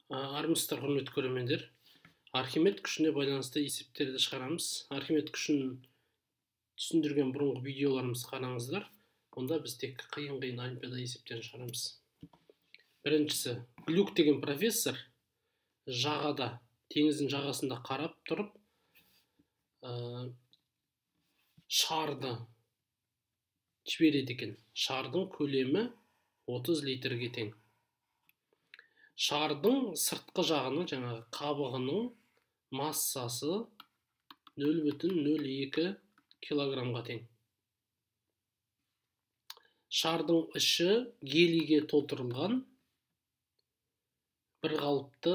Армысыздар, құрметті көрермендер. Архимед күшіне байланысты есептерді шығарамыз. Архимед күшін түсіндірген бұрынғы видеоларымызды қараңыздар. Онда біз тек қиын-қиын олимпиада есептерін шығарамыз. Біріншісі, Глюк деген профессор жағада, теңіздің жағасында қарап тұрып, шарды жібереді екен. Шардың көлемі 30 литрге тең. Шардың сыртқы жағының, жаңағы қабығының массасы 0,02 килограммға тең. Шардың іші гелийге толтырылған бір қалыпты,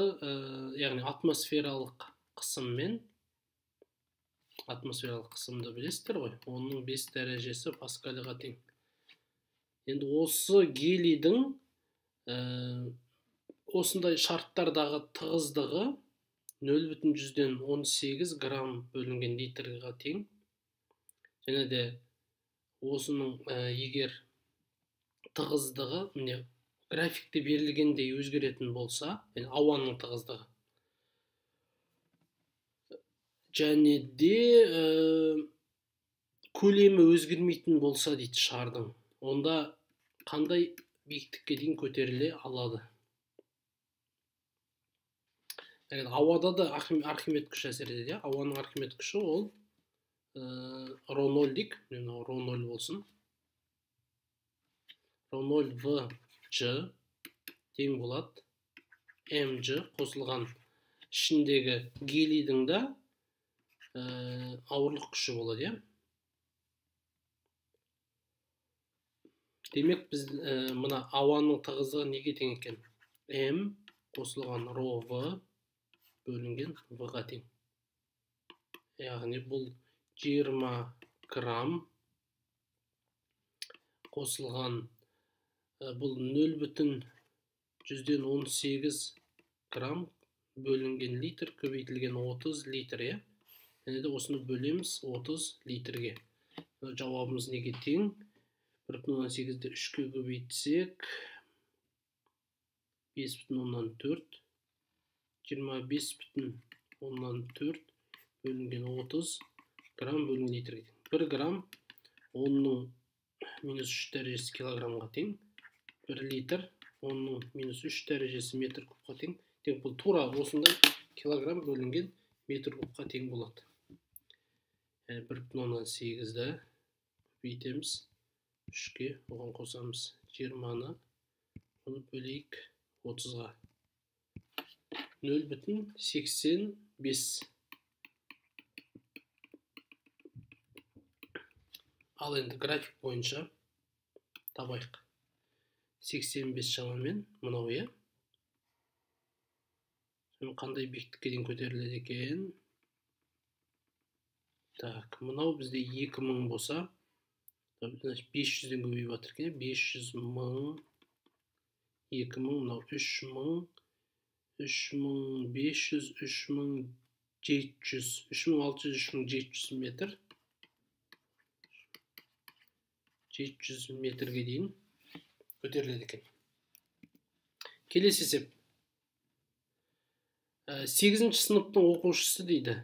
яғни атмосфералық қысыммен, атмосфералық қысымды білесіздер ғой, оның 5 дәрежесі паскальға тең. Енді осы гелийдің осындай шарттардағы тығыздығы 0,18 грамм бөлінген литрға тең. Және де осының егер тығыздығы міне графикте берілгендей өзгеретін болса, яғни ауаның тығыздығы, және де көлемі өзгермейтін болса дейді шардың, онда қандай биіктікке дейін көтеріле алады? Яғни ауада да Архимед күші әсер етеді. Ауаның Архимед күші ол ро 0 дейік, мынау ро 0 болсын. Ро 0 в ж тең болады мж қосылған ішіндегі гелийдің да ауырлық күші болады, иә. Демек біз мына ауаның тығыздығы неге тең екен? М қосылған ро в бөлінген в-ға тең. Яғни бұл 20 грамм қосылған бұл 0,18 грамм бөлінген литр көбейтілген 30 литр, иә. Және де осыны бөлеміз 30 литрге. Жауабымыз неге тең? 1,8-ді 3-ке көбейтсек 5,4, 25,4 бөлінген 30 грамм бөлінген литрге тең. 1 грамм 10-ның минус 3 дәрежесі килограммға тең. 1 литр 10-ның минус 3 дәрежесі метр кубқа тең. Тең бұл тура осындай килограмм бөлінген метр кубқа тең болады. Яғни 1,8-ді көбейтеміз 3-ке, оған қосамыз 20-ны, оны бөлейік 30-ға. 0,85. Ал енді график бойынша табайық. 85 шамамен мынау, иә. Қандай биіктікке дейін көтеріледі екен? Так, мынау бізде 2000 болса, 500-ден көбейіп жатыр екен. 500 мың, 2000, мынау 3000, 3500, 3700, 3600, 3700 метр. 700 метрге дейін көтеріледі екен. Келесі есеп. 8-ші сыныптың оқушысы дейді.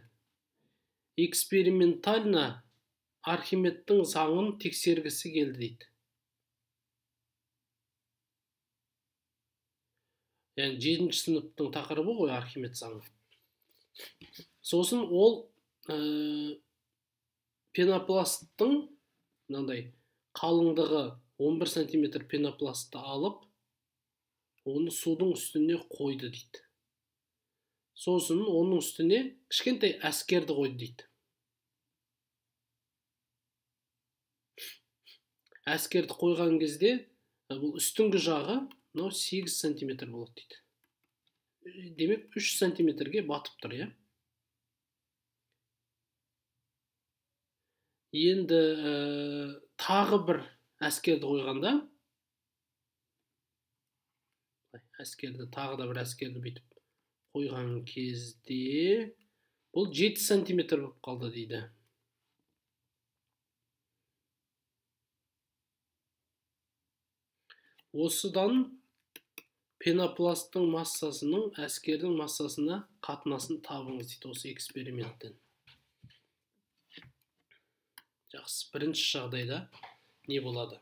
Экспериментально Архимедтің заңын тексергісі келді дейді. Яғни 7-ші сыныптың тақырыбы ғой Архимед заңы. Сосын ол пенопласттың мынандай қалыңдығы 11 сантиметр пенопластты алып, оны судың үстіне қойды дейді. Сосын оның үстіне кішкентай әскерді қойды дейді. Әскерді қойған кезде бұл үстіңгі жағы мынау 8 сантиметр болады дейді. Демек 3 сантиметрге батып тұр, иә. Енді тағы бір әскерді қойғанда, әскерді тағы да бір әскерді бүйтіп қойған кезде бұл 7 сантиметр болып қалды дейді. Осыдан Пенопласттың массасының әскердің массасына қатынасын табыңыз дейді осы эксперименттен. Жақсы, бірінші жағдайда не болады?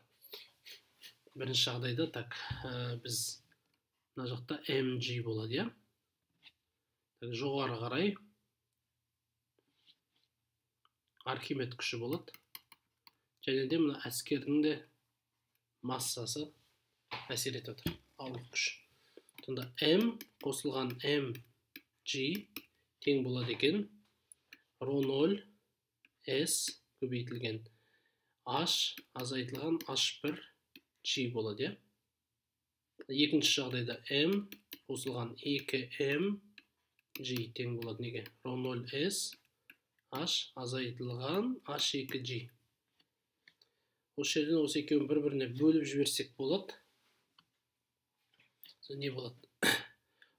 Бірінші жағдайда так, біз мына жақта mg болады, иә? Так, жоғары қарай Архимед күші болады. Және де мына әскердің де массасы әсер етіп отыр, ауырлық күш. Сонда m қосылған mg тең болады екен ро 0 s көбейтілген h азайтылған h1 g болады, иә? Екінші жағдайда m қосылған 2m g тең болады неге? Ро 0 s h азайтылған h2g. Осы жерден осы екеуін бір-біріне бөліп жіберсек болады. Не болады?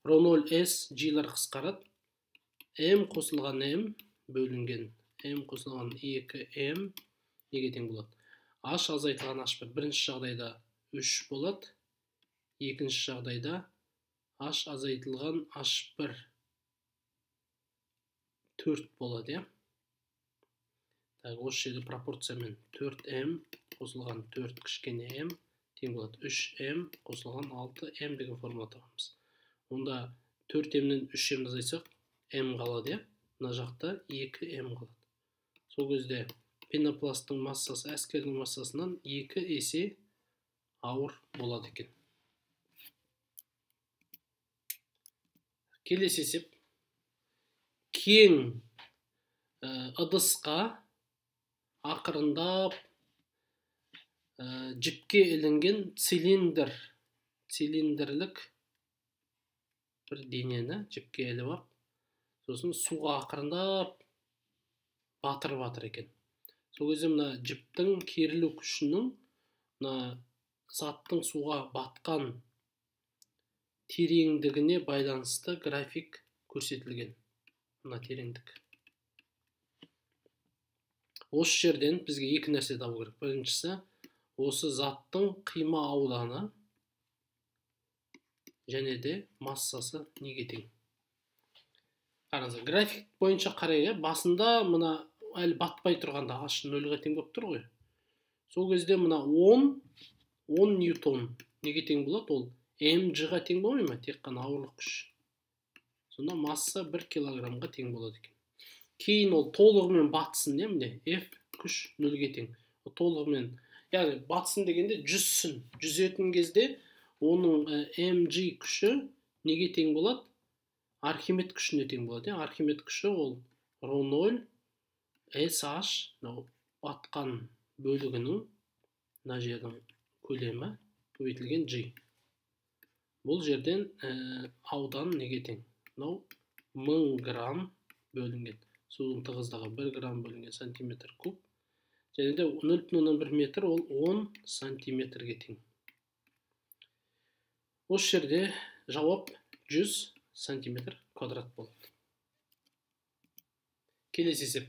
Ро 0 s g-лар қысқарады. M қосылған m бөлінген m қосылған 2m неге тең болады? H азайтылған h1. Бірінші жағдайда 3 болады. Екінші жағдайда h азайтылған h1 4 болады, иә? Так, осы жерде пропорциямен 4m қосылған 4 кішкене m тең болады 3m қосылған 6m деген формула табамыз. Онда 4m-нен 3m азайтсақ m қалады, иә? Мына жақта 2m қалады. Сол кезде пенопласттың массасы әскердің массасынан 2 есе ауыр болады екен. Келесі есеп. Кең ыдысқа ақырындап жіпке ілінген цилиндрлік бір денені жіпке іліп алып, сосын суға ақырындап батырып жатыр екен. Сол кезде мына жіптің керілу күшінің мына заттың суға батқан тереңдігіне байланысты график көрсетілген. Мына тереңдік. Осы жерден бізге екі нәрсе табу керек. Біріншісі, осы заттың қима ауданы және де массасы неге тең. Қараңыздар, график бойынша қарайық, басында мына әлі батпай тұрғанда h 0-ға тең болып тұр ғой. Сол кезде мына 10 ньютон неге тең болады? Ол mg-ға тең болмай ма? Тек қана ауырлық күш. Сонда масса 1 килограммға тең болады екен. Кейін ол толығымен батсын, не міне F күш 0-ге тең. Ол толығымен, яғни батсын дегенде жүзсін. Жүзетін кезде оның mg күші неге тең болады? Архимед күшіне тең болады. Архимед күші ол ро 0 SH, мынау батқан бөлігінің мына жердің көлемі көбейтілген G. Бұл жерден аудан неге тең? Мынау 1000 грамм бөлінген. Судың тығыздығы 1 грамм бөлінген сантиметр куб. Және де 0,1 метр ол 10 сантиметрге тең. Осы жерде жауап 100 сантиметр квадрат болады. Келесі есеп.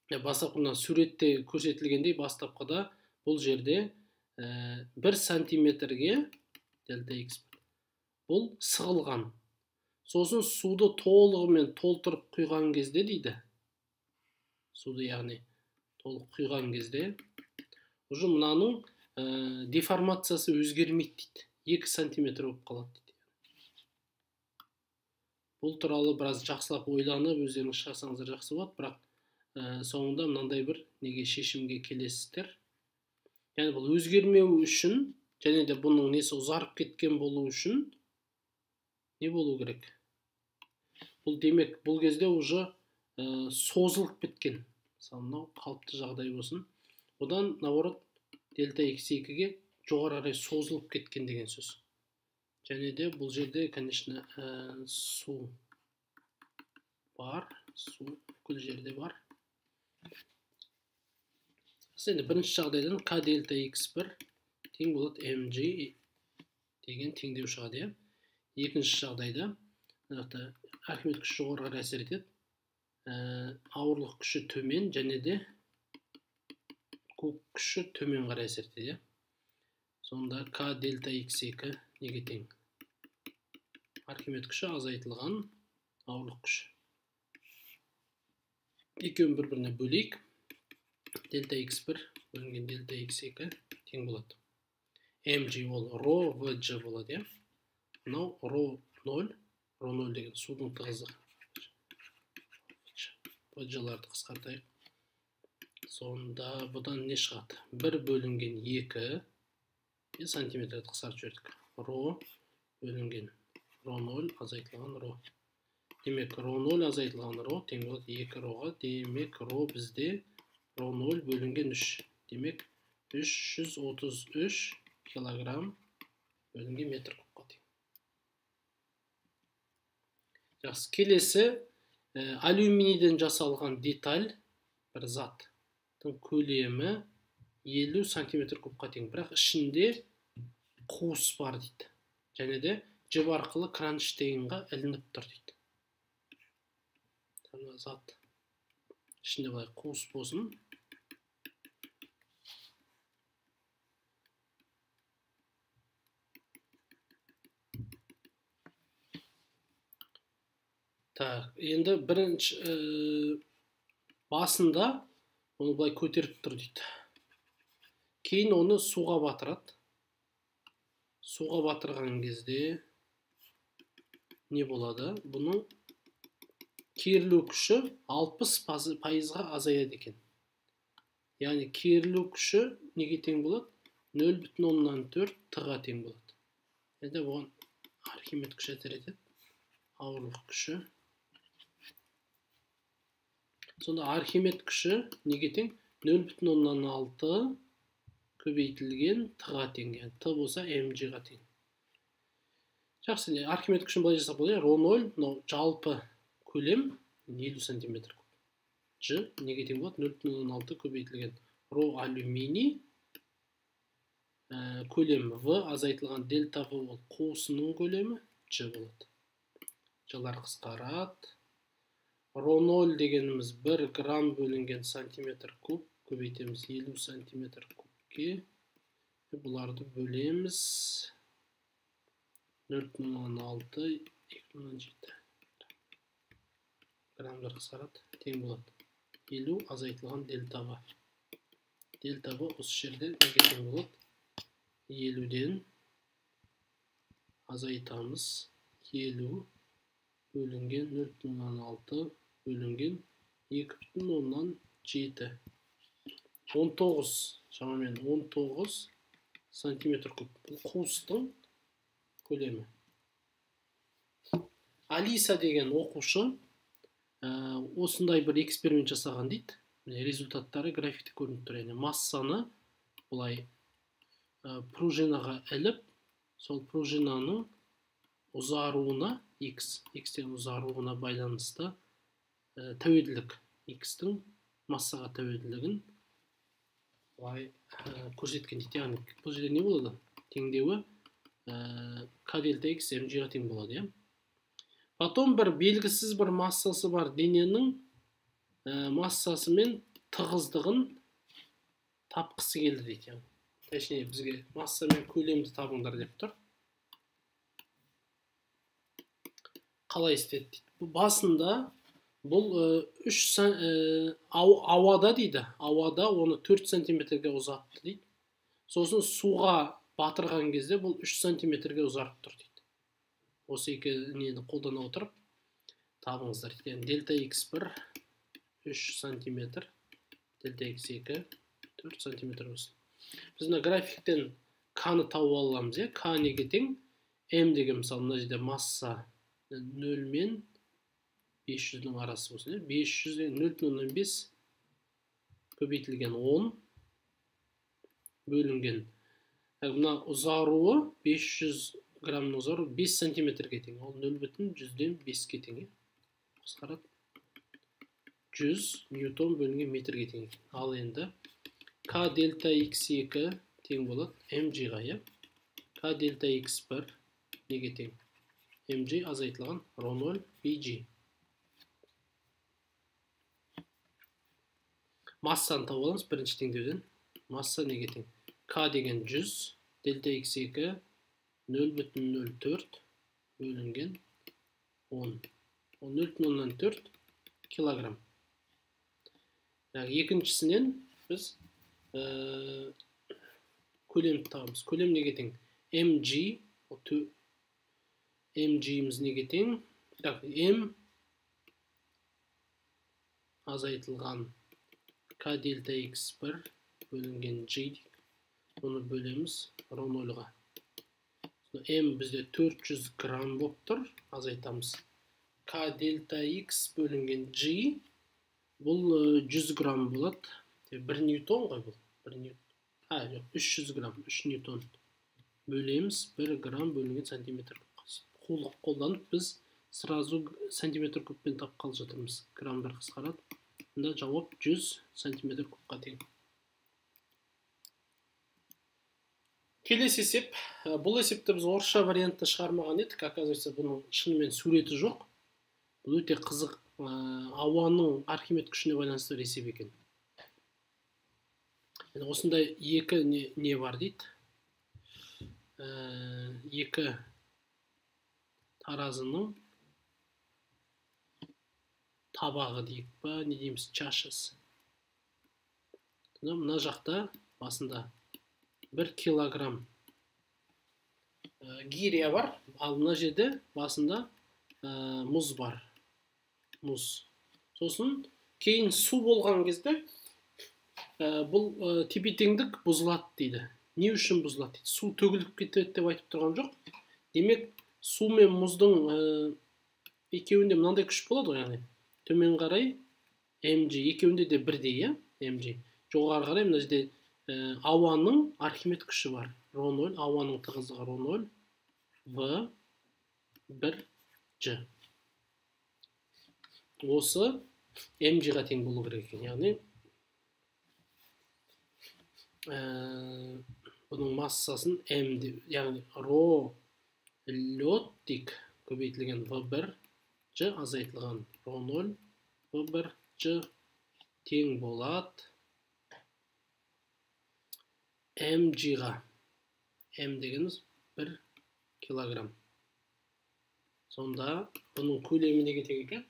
Бастапқыда суретте көрсетілгендей, бастапқыда бұл жерде 1 сантиметрге дельта x бұл сығылған. Сосын суды толығымен толтырып құйған кезде дейді. Суды яғни толық құйған кезде уже мынаның деформациясы өзгермейді дейді. 2 сантиметр болып қалады дейді. Бұл туралы біраз жақсылап ойланып өздеріңіз шығарсаңыздар жақсы болады, бірақ соңында мынандай бір неге шешімге келесіздер. Яғни бұл өзгермеу үшін және де бұның несі ұзарып кеткен болу үшін не болу керек? Бұл демек бұл кезде уже созылып кеткен. Мысалы мынау қалыпты жағдай болсын. Одан наоборот дельта x2-ге жоғары қарай созылып кеткен деген сөз. Және де бұл жерде, конечно, су бар, су бүкіл жерде бар. Енді бірінші жағдайдан k дельта x1 тең болады mg деген теңдеу шығады, иә. Екінші жағдайда мына жақта Архимед күші жоғары қарай әсер етеді, ауырлық күші төмен және де куб күші төмен қарай әсер етеді, иә. Сонда k дельта x2 неге тең? Архимед күші азайтылған ауырлық күші. Екеуін бір-біріне бөлейік. Дельта x1 бөлінген дельта x2 тең болады. Mg ол ро vg болады, иә. Мынау ро 0, ро 0 деген судың тығыздығы. Vg-ларды қысқартайық. Сонда бұдан не шығады? 1 бөлінген 2 сантиметрді қысқартып жібердік. Ро бөлінген ро 0 азайтылған ро. Демек, ро 0 азайтылған ро тең болады 2 роға. Демек, ро бізде ро 0 бөлінген 3. Демек, 333 килограмм бөлінген метр кубқа тең. Жақсы, келесі алюминийден жасалған деталь, бір заттың көлемі 50 сантиметр кубқа тең, бірақ ішінде қуыс бар дейді. Және де жіп арқылы кронштейнға ілініп тұр дейді. Зат ішінде былай қуыс болсын. Так, енді бірінші басында оны былай көтеріп тұр дейді. Кейін оны суға батырады. Суға батырған кезде не болады? Бұның керілу күші 60%-ға азаяды екен. Яғни керілу күші неге тең болады? 0,4 Т-ға тең болады. Енді бұған Архимед күші әсер етеді. Ауырлық күші. Сонда Архимед күші неге тең? 0,6 көбейтілген Т-ға тең. Яғни Т болса mg-ға тең. Жақсы, Архимед күшін былай жасап болады. Ро 0, мынау жалпы көлем 50 сантиметр куб. Ж неге тең болады? 0,6 көбейтілген ро алюминий көлем В азайтылған дельта В ол қуысының көлемі Ж болады. Ж-лар қысқарады. Ро 0 дегеніміз 1 грамм бөлінген сантиметр куб, көбейтеміз 50 сантиметр кубке. Бұларды бөлеміз 0,6 2,7 граммдар қысқарады, тең болады. 50 азайтылған дельта В. Дельта В осы жерде неге тең болады? 50-ден азайтамыз 50 бөлінген 0,6 бөлінген 2,7. 19, шамамен 19 сантиметр куб. Бұл қуыстың көлемі. Алиса деген оқушы осындай бір эксперимент жасаған дейді. Міне результаттары графикте көрініп тұр. Яғни массаны былай пружинаға іліп, сол пружинаның ұзаруына x, x-тен ұзаруына байланысты тәуелділік, x-тің массаға тәуелділігін былай көрсеткен дейді. Яғни бұл жерде не болады? Теңдеуі k дельта x mg-ға тең болады, иә. Потом бір белгісіз бір массасы бар дененің массасы мен тығыздығын тапқысы келді дейді. Яғни, точнее бізге масса мен көлемді табыңдар деп тұр. Қалай істеді дейді. Бұл басында бұл 3 ауада дейді. Ауада оны 4 сантиметрге ұзатты дейді. Сосын суға батырған кезде бұл 3 сантиметрге ұзарып тұр дейді. Осы екі нені қолдана отырып табыңыздар дейді. Яғни дельта x1 3 сантиметр, дельта x2 4 сантиметр болсын. Біз мына графиктен к-ны тауып аламыз, иә. К неге тең? М деген мысалы мына жерде масса 0 мен 500-дің арасы болсын, 500 0,5 көбейтілген 10 бөлінген. Мына ұзаруы 500 граммның ұзаруы 5 сантиметрге тең. Ол 0,5-ке тең. Қысқарады. 100 ньютон бөлінген метрге тең. Ал енді К дельта x2 тең болады mg-ға, иә. К дельта x1 неге тең? Mg азайтылған ро 0 bg. Массаны тауып аламыз бірінші теңдеуден. Масса неге тең? К деген 100, дельта x2 0,04 бөлінген 10. Ол 0,4 килограмм. Екіншісінен біз көлемді табамыз. Көлем неге тең? Mg, mg-іміз неге тең? Так, m азайтылған k дельта x1 бөлінген g дейік. Оны бөлеміз ро 0-ға. M бізде 400 грамм болып тұр, азайтамыз. K дельта x бөлінген g бұл 100 грамм болады. 1 ньютон ғой бұл. 1 ньютон. Жоқ, 300 грамм, 3 ньютон. Бөлеміз 1 грамм бөлінген сантиметр куб. Қулық қолданып біз сразу сантиметр кубпен тап қалып жатырмыз. Граммдар қысқарады. Мұнда жауап 100 сантиметр кубқа тең. Келесі есеп. Бұл есепті біз орысша вариантта шығармаған едік. Оказывается, бұның шынымен суреті жоқ. Бұл өте қызық, ауаның Архимед күшіне байланысты бір есеп екен. Енді осындай екі не бар дейді. Екі таразының табағы дейік па, не дейміз, чашасы. Мына жақта басында 1 килограмм гиря бар, ал мына жерде басында мұз бар. Мұз. Сосын кейін су болған кезде бұл тепе-теңдік бұзылады дейді. Не үшін бұзылады дейді? Су төгіліп кетеді деп айтып тұрған жоқ. Демек, су мен мұздың екеуінде мынандай күш болады ғой, яғни төмен қарай mg, екеуінде де бірдей, иә, mg. Жоғары қарай мына жерде ауаның Архимед күші бар. Ро 0, ауаның тығыздығы ро 0, в 1 g. Осы mg-ға тең болу керек екен. Яғни бұның массасын m деп, яғни ро лед дейік, көбейтілген v1 g азайтылған ро 0 v1 g тең болады mg-ға. M дегеніміз 1 килограмм. Сонда бұның көлемі неге тең екен?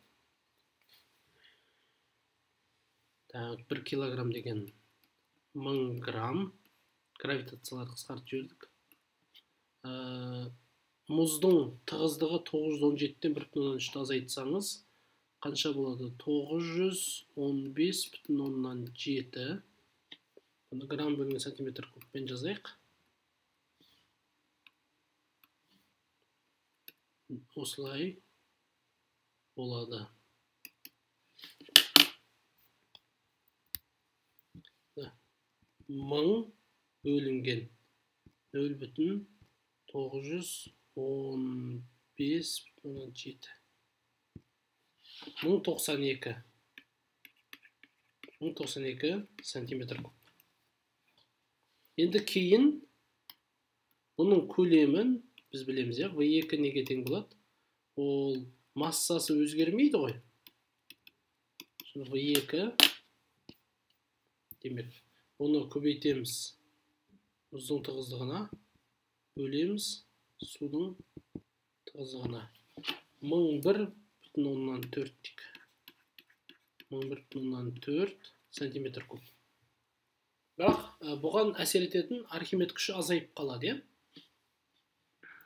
Так, 1 килограмм деген 1000 грамм. Гравитацияларды қысқартып жібердік. Мұздың тығыздығы 917-тен 1,3-ті азайтсаңыз, қанша болады? 915,7. Бұны грамм бөлінген сантиметр кубпен жазайық. Осылай болады. 1000 бөлінген 0,915,7. 1092. 1092 сантиметр куб. Енді кейін бұның көлемін біз білеміз, иә, V2 неге тең болады? Ол массасы өзгермейді ғой. Сонда V2 демек, бұны көбейтеміз мұздың тығыздығына, бөлеміз судың тығыздығына. 1001,4 дейік. 1001,4 сантиметр куб. Бірақ бұған әсер ететін Архимед күші азайып қалады, иә?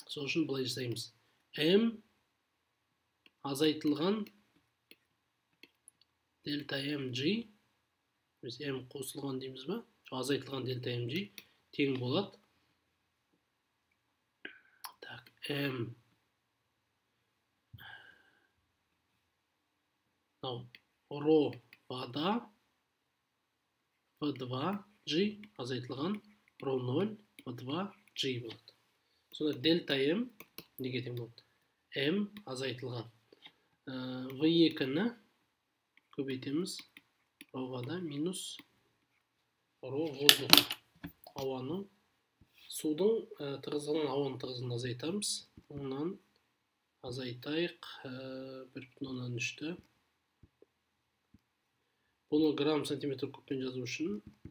Сол үшін былай жасаймыз. M азайтылған дельта mg, біз M қосылған дейміз ба? Азайтылған дельта mg тең болады. Так, M мынау ро вода V2 G азайтылған ро 0 V2 G болады. Сонда дельта М неге тең болады? М азайтылған V2-ні көбейтеміз ро вода минус ро воздух. Ауаның, судың тығыздығынан ауаның тығыздығын азайтамыз. Онан азайтайық 1,3-ті. Бұны грамм сантиметр кубпен жазу үшін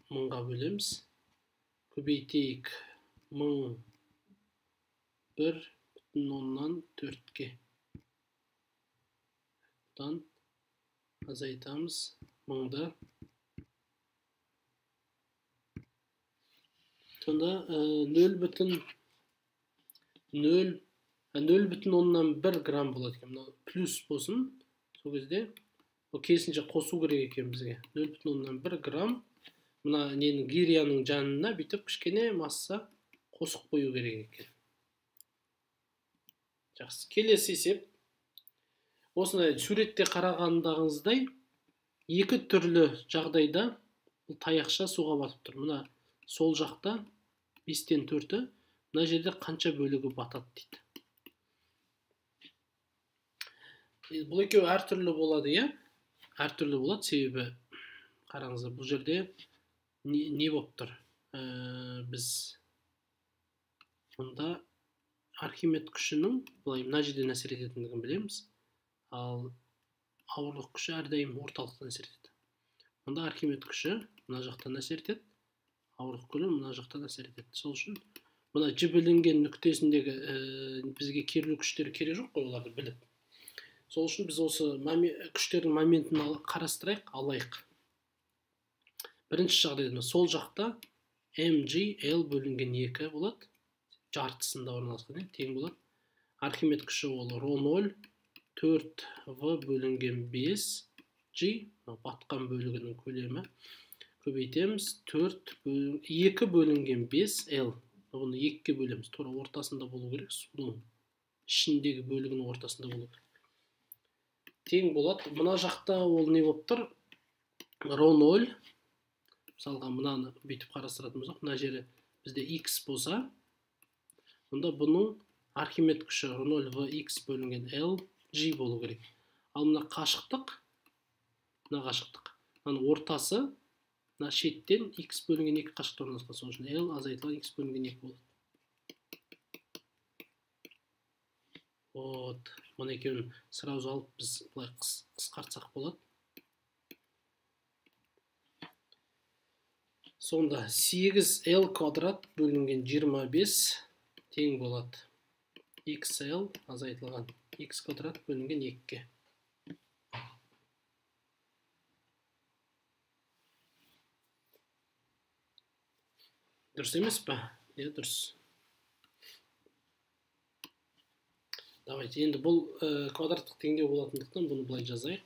1000-ға бөлеміз. Көбейтейік 1001,4-ке. Бұдан азайтамыз 1000-ды. Сонда 0,1 грамм болады екен. Мынау плюс болсын. Сол кезде ол керісінше қосу керек екен бізге. 0,1 грамм мына ненің гиряның жанына бүйтіп кішкене масса қосып қою керек екен. Жақсы. Келесі есеп. Осындай суретте қарағандағыңыздай екі түрлі жағдайда бұл таяқша суға батып тұр. Мына сол жақта 5-4-і, мына жерде қанша бөлігі батады дейді. Бұл екеуі әртүрлі болады, иә? Әртүрлі болады, себебі қараңыздар, бұл жерде не болып тұр? Біз мұнда Архимед күшінің былай мына жерден әсер ететіндігін білеміз. Ал ауырлық күші әрдайым орталықтан әсер етеді. Мұнда Архимед күші мына жақтан әсер етеді, ауырлық күші мына жақтан әсер етеді. Сол үшін мына жібілінген нүктесіндегі бізге керілу күштері керек жоқ қой, оларды біліп. Сол үшін біз осы күштердің моментін қарастырайық, алайық. Бірінші жағдайда сол жақта mg L бөлінген 2 болады. Жартысында орналасқан, тең болады. Архимед күші ол ро 0, 4 v бөлінген 5 g, батқан бөлігінің көлемі. Көбейтеміз 4 2 бөлінген 5 L. Бұны 2-ге бөлеміз. Тура ортасында болу керек, судың ішіндегі бөлігінің ортасында болу керек. Тең болады. Мына жақта ол не болып тұр? Ро 0. Мысалға мынаны бүйтіп қарастыратын болсақ, мына жері бізде x болса, онда бұның Архимед күші ро 0 v x бөлінген L g болу керек. Ал мына қашықтық, мынаның ортасы мына шеттен x бөлінген 2 қашықтықта орналасқан. Сол үшін L азайтылған x бөлінген 2 болады. Вот, мына екеуін сразу алып біз былай қысқартсақ болады. Сонда 8L квадрат бөлінген 25 тең болады. XL азайтылған x квадрат бөлінген 2-ге. Дұрыс емес пе? Иә, дұрыс. Давайте, енді бұл квадраттық теңдеу болатындықтан бұны былай жазайық.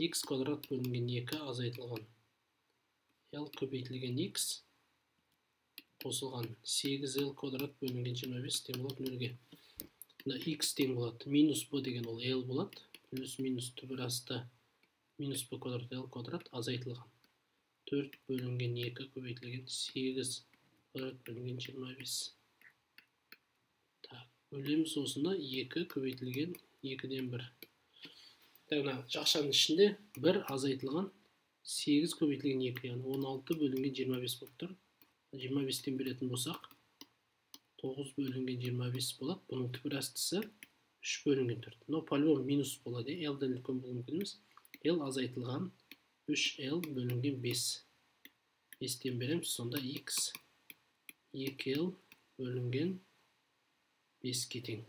X квадрат бөлінген 2 азайтылған L көбейтілген X қосылған 8L квадрат бөлінген 25 тең болады 0-ге. Мына X тең болады. Минус B деген ол L болады. Плюс минус түбір асты минус B квадрат L квадрат азайтылған 4 бөлінген 2 көбейтілген 8 квадрат бөлінген 25. Так, бөлеміз осыны 2 көбейтілген 2-ден 1. Так, мына жақшаның ішінде 1 азайтылған 8 көбейтілген 2, яғни 16 бөлінген 25 болып тұр. 25-тен беретін болсақ, 9 бөлінген 25 болады. Бұның түбір астысы 3 бөлінген 4. Но по-любому минус болады. L-ден үлкен болуы мүмкін емес. L азайтылған 3L бөлінген 5. 5-тен береміз, сонда X 2L бөлінген 5-ке тең.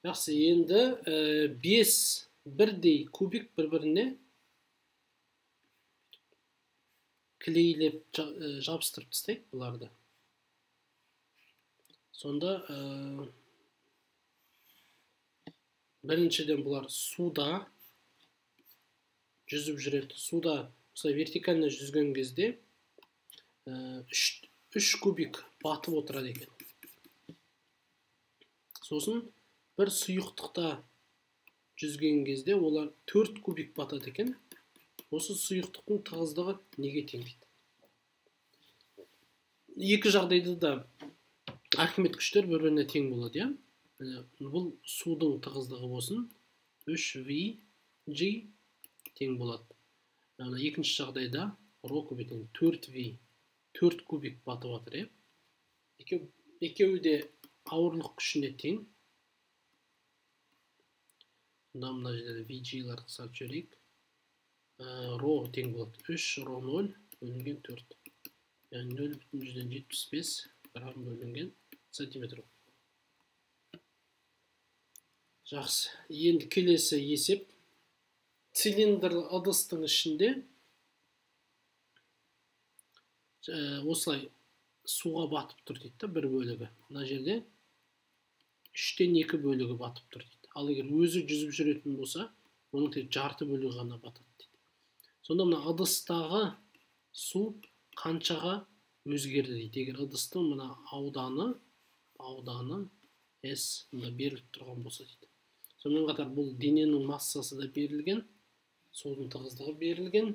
Жақсы, енді 5 бірдей кубик бір-біріне клейлеп жабыстырып тастайық бұларды. Сонда біріншіден бұлар суда жүзіп жүреді. Суда осылай вертикально жүзген кезде 3 кубик батып отырады екен. Сосын бір сұйықтықта жүзген кезде олар 4 кубик батады екен. Осы сұйықтықтың тығыздығы неге тең дейді? Екі жағдайда да Архимед күштер бір-біріне тең болады, иә? Бұл судың тығыздығы болсын, 3 VG тең болады. Екінші жағдайда ро көбейтілген 4 V, 4 кубик батып жатыр, иә? Екеуі де ауырлық күшіне тең. Мына жерде VG-ларды қысқартып жіберейік. Ро тең болады 3 ро 0 бөлінген 4. Яғни 0,75 грамм бөлінген сантиметр. Жақсы. Енді келесі есеп. Цилиндр ыдыстың ішінде осылай суға батып тұр дейді, бір бөлігі. Мына жерде 3-тен 2 бөлігі батып тұр дейді. Ал егер өзі жүзіп жүретін болса, оның тек жарты бөлігі ғана батады дейді. Сонда мына ыдыстағы су қаншаға өзгерді дейді. Егер ыдыстың мына ауданы S мында беріліп тұрған болса дейді. Сонымен қатар бұл дененің массасы да берілген, судың тығыздығы берілген.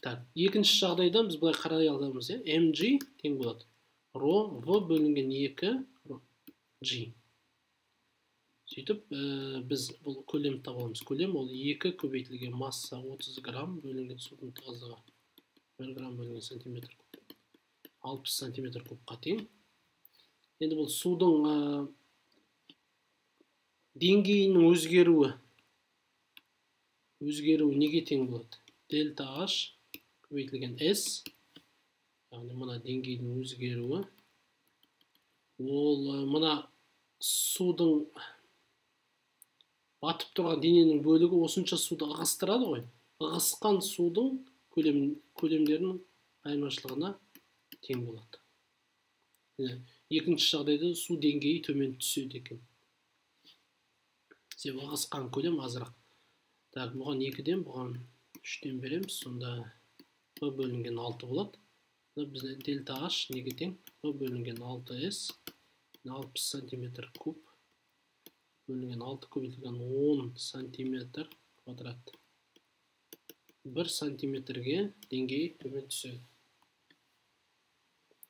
Так, екінші жағдайда біз былай қарай аламыз, mg тең болады ро в бөлінген 2 g. Сөйтіп біз бұл көлемді таба аламыз. Көлем ол 2 көбейтілген масса 30 грамм бөлінген судың тығыздығы 1 грамм бөлінген сантиметр куб, 60 сантиметр кубқа тең. Енді бұл судың деңгейінің өзгеруі неге тең болады? Дельта H көбейтілген S, яғни мына деңгейдің өзгеруі, ол мына судың батып тұрған дененің бөлігі осынша суды ығыстырады ғой. Ығысқан судың көлемдерінің айырмашылығына тең болады. Екінші жағдайда су деңгейі төмен түседі екен. Себебі ығысқан көлем азырақ. Так, бұған 2-ден, бұған 3-тен береміз. Сонда B бөлінген 6 болады. Бізде дельта H неге тең? B бөлінген 6S 60 сантиметр куб бөлінген 6 көбейтілген 10 сантиметр квадрат. 1 сантиметрге деңгей төмен түседі.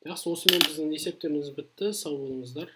Жақсы, осымен біздің есептеріміз бітті. Сау болыңыздар.